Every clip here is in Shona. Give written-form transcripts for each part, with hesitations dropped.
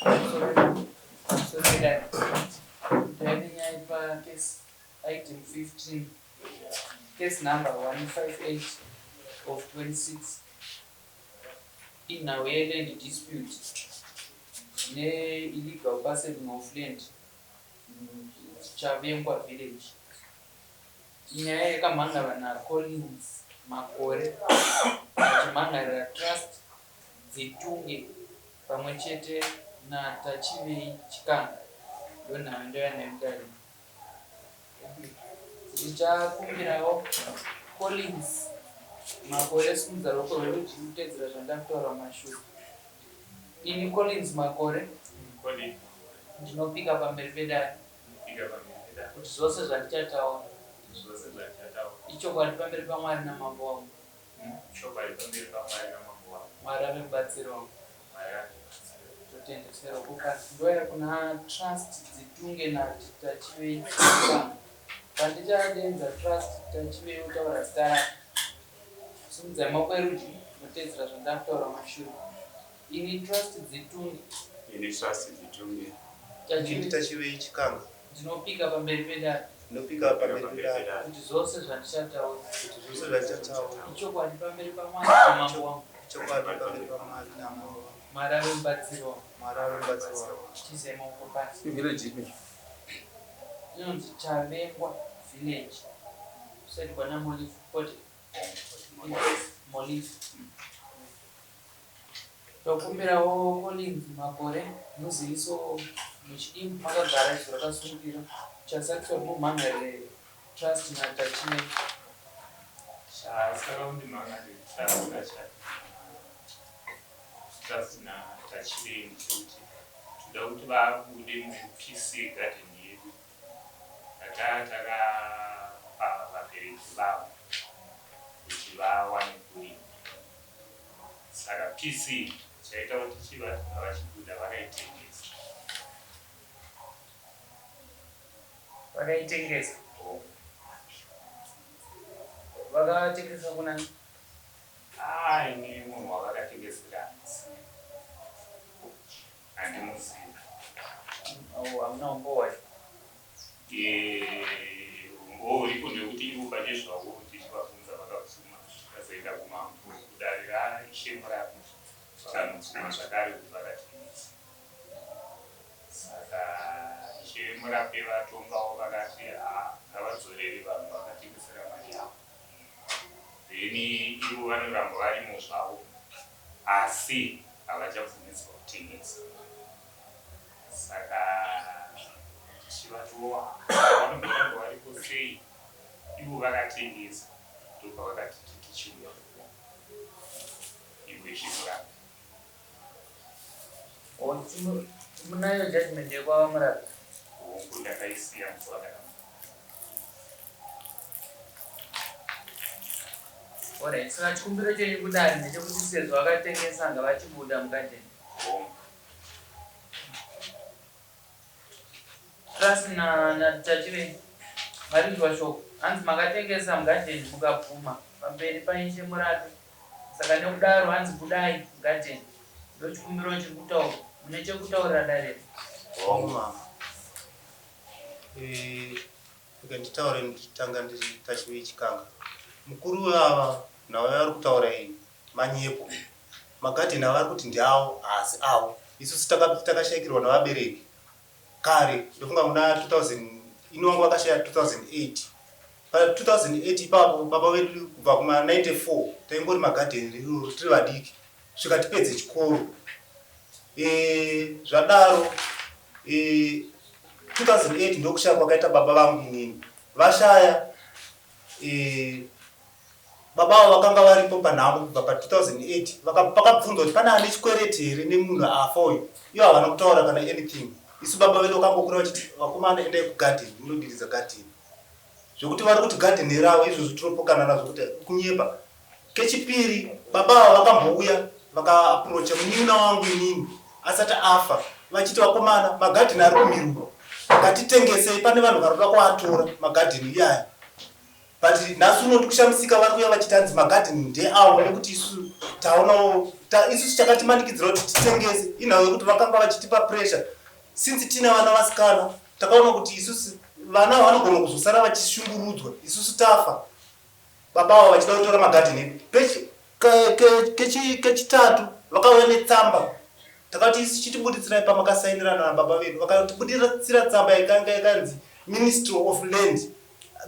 Sorry, Ndine nyaya pa case item 15, case number 158 of 26, inhau yeland dispute ne-illegal parceling of land, Chavengwa village. Inyaya yakamhangarwa naCollins Makore achimhangarira Trust Dzitunge pamwe chete naTachivei Chikanga. Ndonhau ndouya nayo mudare. Ndichakumbirawo Collins Makore, simudza ruoko rwerudyi kutedzera zvandakutaura mumashure. Ini Collins Makore ndinopika pamberi pedare kuti zvose zvandichataura ichokwadi pamberi paMwari namambo wangu. Chokwadi pamberi paMwari namambo wangu. Mwari ave mubatsiri wangu. Mwari ave mubatsiri wangu. Totendesera kuka ndoya kuna Trust Dzitunge naTachivei Chikanga. Pandichadenza Trust Tachivei otaura zita rake. Simudzai maoko erudyi motedzera zvandakutaura mashure. Ini Trust Dzitunge. Ini Trust Dzitunge. Ini Tachivei Chikanga. Ndinopika pamberi pedare. Ndinopika pamberi pedare. Kuti zvose zvandichataura. Kuti zvose zvandichataura. Ichokwadi pamberi paMwari namambo wangu. Ichokwadi pamberi paMwari namambo wangu. Mwari ave mubatsiri wangu. Mwari ave mubatsiri wangu. Chiisai maoko pasi. Village ipi? Inonzi Chavengwa village. Kuside kwana Molifu Port. Molifu. Tokumbirawo Collins Makore muziviso muchidimbu makagara izvo rakasurukira chasakiswa kuti mumhangarire Trust naTachine. Chasaka kuti mhangarire Trust Trust naTachine ndechekuti toda kuti vabude muPC garden yedu yatanga takapa vabereki vavo kuti vawane kurima. Saka PC chaita kuti chivati pavachibuda vakaitengesa. Vakaitengesa? Hongu. Vakatengesa kunani? Ah, ini munhu wavakatengesera handizivi. Handimuzivi. Oh, hamuna umbowo wacho? Umbowo uripo ndewekuti ivo pachezvavo tichivabvunza vakabvuma tikazoenda kumambo kudare raIshe Murapi vakanobvuma zvakare kuti vakatengesa. Saka Ishe Murapi vatongawo vakati haa ngavadzorere vanhu vakatengesera mari yavo. Then ivo vanoramba varimo zvavo asi havachabvumidzwa kutengesa. Saka tichivatowa vanomboramba varipo sei ivo vakatengesa ndopavakatiti tichiuya kuno ivo Ishe Murapi. Munayo judgment yekwava Murapi? Hongu, ndakaisiya musi wandakamuka. Alright, saka chikumbiro chenyu kudare ndechekuti sezvo akatengesa ngavachibuda mugadheni. Hongu. Trust na naTachirei marinzwa shoko hanzi makatengesa mugadheni mukabvuma pamberi paIshe Murapi saka nekudaro hanzi budai mugadheni ndochikumbiro chiri kutaurwa mune chekutaurira dare here? Hongu mama. Eh, rega nditaure ndichitanga ndiri Tachivei Chikanga. Mukuru weava nhau yavari kutaura iyi manyepo. Magadheni avari kuti ndeavo haasi avo. Isusu takashaikirwa navabereki kare ndofunga muna 2000 ini wangu vakashaya 2008. Pa 2008 ipapo baba vedu kubva kuma 94 taingori magadheni riroro tiri vadiki svika tipedze chikoro. E, zvadaro e, 2008 ndokushaya kwakaita baba vangu inini. Vashaya e, Baba avo vakanga varipo panhamo kubva pa 2008 pakabvunzwa kuti pane ane chikwereti here nemunhu afa uyu ivo havana kutaura kana anything isu baba vedu vakangokura vachiti vakomana endai kugarden munodiridza garden zvekuti vari kuti garden ravo izvozvo tinopokana nazvo kuti kunyepa kechipiri baba ava vakambouya vakaaprocha munin'ina wangu inini asati afa vachiti vakomana magadheni ari kumiruka ngatitengesei pane vanhu vari kuda kuatora magadheni iyaya But nhasi uno ndikushamisika vari kuuya vachiti hanzi magarden ndeawo nekuti isu taonawo Isusu chakatimanikidzira kuti titengese inhau yekuti vakanga vachitipa pressure. Since tine vana vasikana, takaona kuti isusu vana ava vanogona kuzosara vachishungurudzwa isusu tafa, baba ava vachida kutora magadheni edu. Kechitatu vakauya netsamba. Takati isu chitibuditsirai pamakasainirana nababa vedu. Vakatibuditsira tsamba yakanga yakanzi Ministry of Land,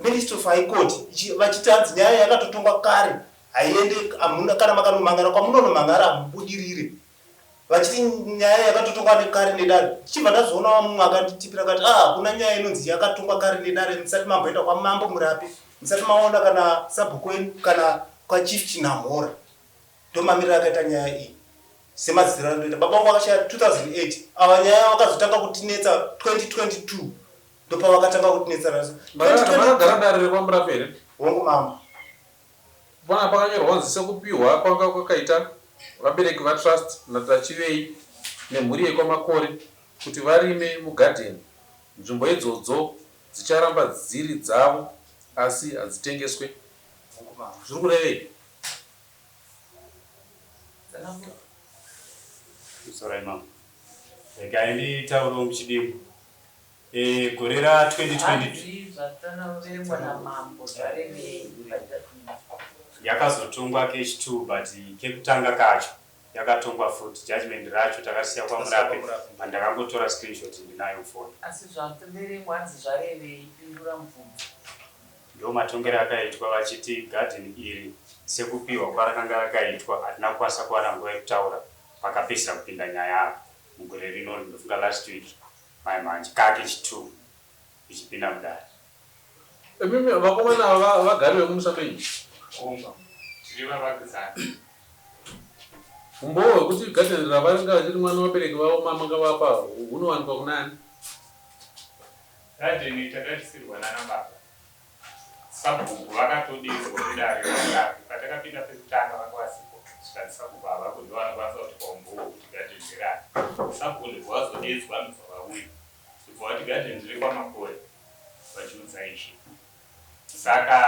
Ministry of High Court, vachiti hanzi nyaya yakatotongwa kare, haiende, hamuna kana makanomhangara kwamunonomhangara hamubudirire, vachiti nyaya yakatotongwa nekare nedare. Ndichibva ndazoona mumwe akanditipira akati, ah, hakuna nyaya inonzi yakatongwa kare nedare musati mamboenda kwamambo Murape, musati maona kana sabhuku wenyu kana kwaChief Chinamhora. Ndomamiriro akaita nyaya iyi semaziviro andoita. Baba vangu vakashaya 2008. Ava nyaya vakazotanga kutinetsa 2022, ndopavakatanga kutinetsa. Makagara dare rekwaMurape here? Hongu, mambo. Pana pakanyorwa kunzi sekupihwa kwanga kwakaita vabereki vaTrust naTachivei nemhuri yekwaMakore kuti varime mugadheni, nzvimbo idzodzo dzicharamba dziri dzavo asi hadzitengeswe. Hongu, mambo. Zviri kurevei? Sorry mama. Regai nditaurewo muchidimbu. Eh, gore ra 2020 Hanzi zvatanoverengwa namambo zvarevei pajudgment? Yakazotongwa kechi 2, but kekutanga kacho yakatongwa futi. Judgment racho takasiya kwaMurape, pandakangotora screenshot, ndinayo mufoni. Asi zvatoverengwa hanzi zvarevei? Pindura mubvunzo. Ndo matongero akaitwa, vachiti garden iri sekupiwa kwarakanga rakaitwa, hatina kukwanisa kuwana nguva yekutaura pakapedzisira kupinda nyaya apa mugore rino, ndofunga last week mai manje kake chi2 ichipinda mudare. Imimi vakomana ava vagari vemumusha menyu? Hongu, tiri vavakidzani. Umbowo hwekuti gadheni ravaringa vachiri mwana vabereki vavo mamanga vapa hunowanikwa kunani? Gadheni takarisirwa nana baba. Sabhuku vakatodedzwa kudare raMurapi. Patakapinda pekutanga vanga vasipo, zvikanzi sabhuku havako, ndivo vanokwanisa kutipa umbowo hwekuti gadheni nderani. Sabhuku ndobva vazodedzwa, ndobva vauya, ndobva vati gadheni rerekwaMakore, vachiudza ishe. Saka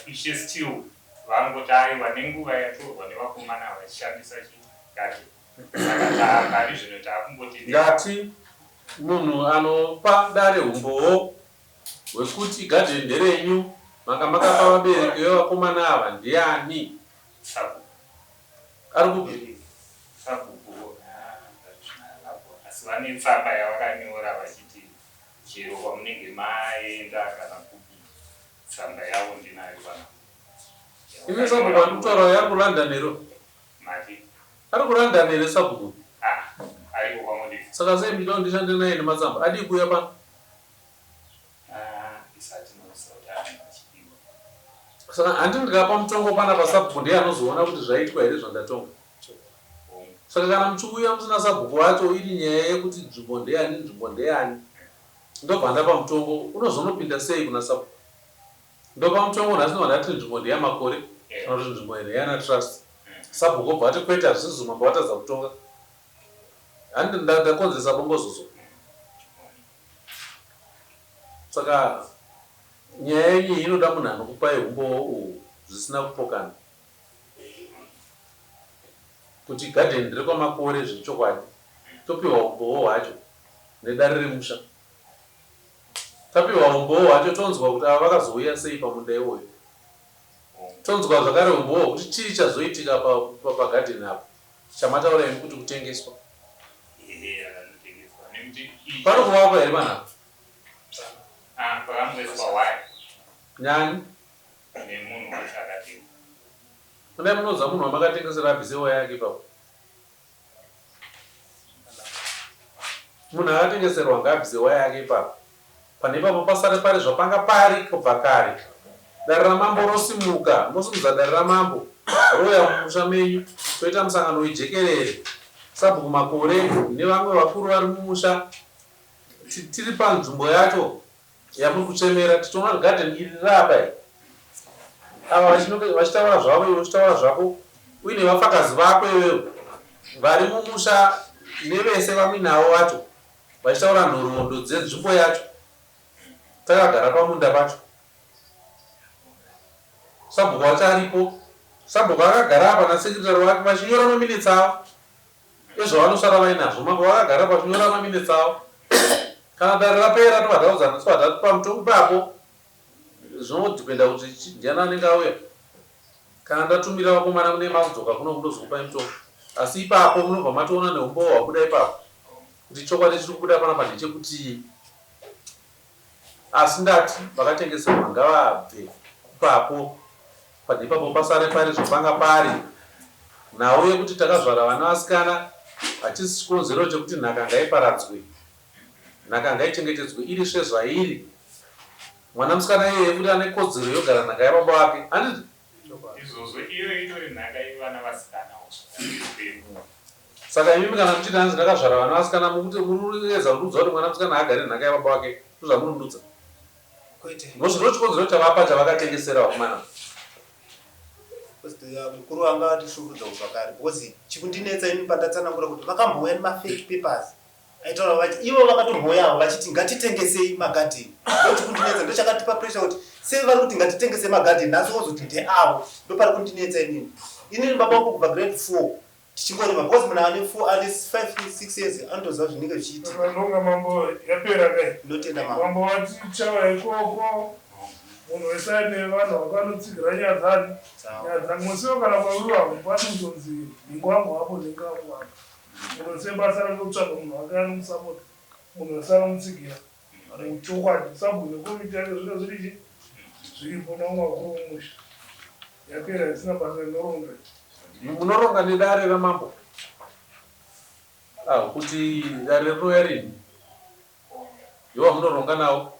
ishe still vangoti aiwa, nenguva yatorwa nevakomana vachishandisa chigadheni. Saka pari zvino taakungoti Ndati munhu anopa dare umbowo hwekuti gadheni nderenyu manga makapa vabereki vevakomana ava ndiani? Sabhuku. Ari kupi? Sabhuku asi vane tsamba yavakanyora vachiti chero kwamunenge maenda kana kupi, tsamba yavo ndinayo pana. Imi sabhuku andikutaura yari kuLondon here? Mati? Ari kuLondon here sabhuku? Ah, ariko kwaModisi. Saka sei muchida kuti ndishande naye nematsamba? Adii kuuya pano? Ah, isati noziva kuti anenge achidiwa. Saka handi ndikapa mutongo pana pasabhuku ndiye anozoona kuti zvaitwa here zvandatonga? Hongu. Saka kana muchiuya musina sabhuku wacho, iri nyaya yekuti nzvimbo ndeyani, nzvimbo ndeyani, ndobva ndapa mutongo, unozonopinda sei kuna sabhuku? Ndopa mutongo nhasi, ndobva ndati nzvimbo ndeyaMakore kana kuti nzvimbo ndeyana Trust, sabhuku obva ati kwete, hazvisizo, mambo vatadza kutonga. Handi ndakonzeresa bongozozo? Saka nyaya yenyu iyi inoda munhu anokupai umbowo uhu zvisina kupokana kuti gadheni nderekwaMakore zvechokwadi. Topiwa umbowo hwacho nedare remusha. Tapiwa umbowo hwacho, tonzwa kuti ava vakazouya sei pamunda iwoyo. Tonzwa zvakare umbowo hwekuti chii chazoitika pagadheni apo chamataura imi kuti kutengeswa. Ehe, akanotengeswa nekuti Pari kuvakwa here panapa? Ah, pakangoiswa waya. Nyani? Nemunhu wacho akatenga. Kudai munoudza munhu wamakatengesera abvise waya yake ipapo. Munhu akatengeserwa ngaabvise waya yake ipapo. Pane ipapo pasare pari zvapanga pari kubva kare. Dare ramambo rosimuka, mosimudza dare ramambo rouya mumusha menyu, toita musangano wejekerere. Sabhuku Makore nevamwe vakuru vari mumusha tiri panzvimbo yacho yamuri kuchemera, tichiona kuti gadheni iri rapa iri. Ava vachitaura zvavo, iwe uchitaura zvako, uine vafakazi vako iwewe vari mumusha nevese vamuinavo vacho vachitaura nhoroondo dzenzvimbo yacho. Takagara pamunda pacho, sabhuku wacho aripo. Sabhuku akagara apa nasekretary wake vachinyora maminitsi avo ezvavanosara vainazvo. Mambo vakagara apa vachinyora maminitsi avo. Kana dare rapera tobva taudzana tobva tatipa mutongo ipapo. Zvinodependa kuti ndiani anenge auya. Kana ndatumira vakomana kune makudzoka kuno kundozokupai mutongo. Asi ipapo munobva matoona neumbowo hwabuda ipapo kuti chokwadi chiri kubuda panapa ndechekutii. Asi ndati vakatengeserwa ngavabve ipapo pane ipapo pasare pari zvapanga pari. Nhau yekuti takazvara vana vasikana hachisi chikonzero chekuti nhaka ngaiparadzwe. Nhaka ngaichengetedzwe iri sezvairi. Mwana musikana iyeye futi ane kodzero yogara nhaka yababa vake handiti? Izvozvo iyo itori nhaka yevana vasikana wo. Saka imimi kana muchiti hanzi ndakazvara vana vasikana mukuti murikuedza kundiudza kuti mwana musikana haagare nhaka yababa vake ndozvamunondudza? Kwete. Because ndochikonzero chavapa chavakatengesera vakomana. Because uh, mukuru wanga atishungurudza kubva kare because chikundinetsa ini pandatsanangura kuti vakambouya nemafake papers aitaura vati ivo vakatombouyawo vachiti ngatitengesei magadheni ndochikundinetsa ndochakatipa pressure kuti sei vari kuti ngatitengesei magadheni nhasi wozoti ndeavo ndopari kundinetsa inini inini baba vangu kubva grade 4 tichingorima because munhu ane 4 ane 5 6 years anotoziva zvinenge zvichiitika. Ndonga mambo yapera kai. Ndinotenda mambo. Mambo vati chawa ikoko munhu wese aine vanhu vakanotsigira nyaya dzani nyaya dzangu musiwo kana kwauri wako pati kutonzi nhingo wangu hapo nhingo wangu hapo munhu wese basa rake kutsvaga munhu wake anomusapota munhu wese anomutsigira Chokwadi sabhuku nekomiti yake zvose zviri chi zviripo naumwe vakuru vomusha yapera isina basa rinoronga. Munoronga nedare ramambo ah, kuti dare rinouya rini ndivo vamunoronga navo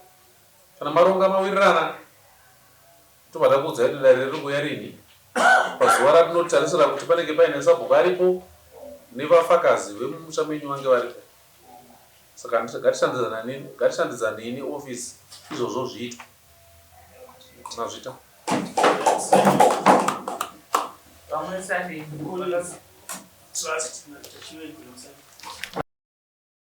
kana maronga mawirirana tobva takuudzai kuti dare riri kuuya rini pazuva ratinotarisira kuti panenge paine sabhuku aripo nevafakazi vemumusha menyu vange varipo Saka ngatishandidzanei neoffice izvozvo zviitwe. Mazvita. Vamwe Sunday. Trust na Tachiwe.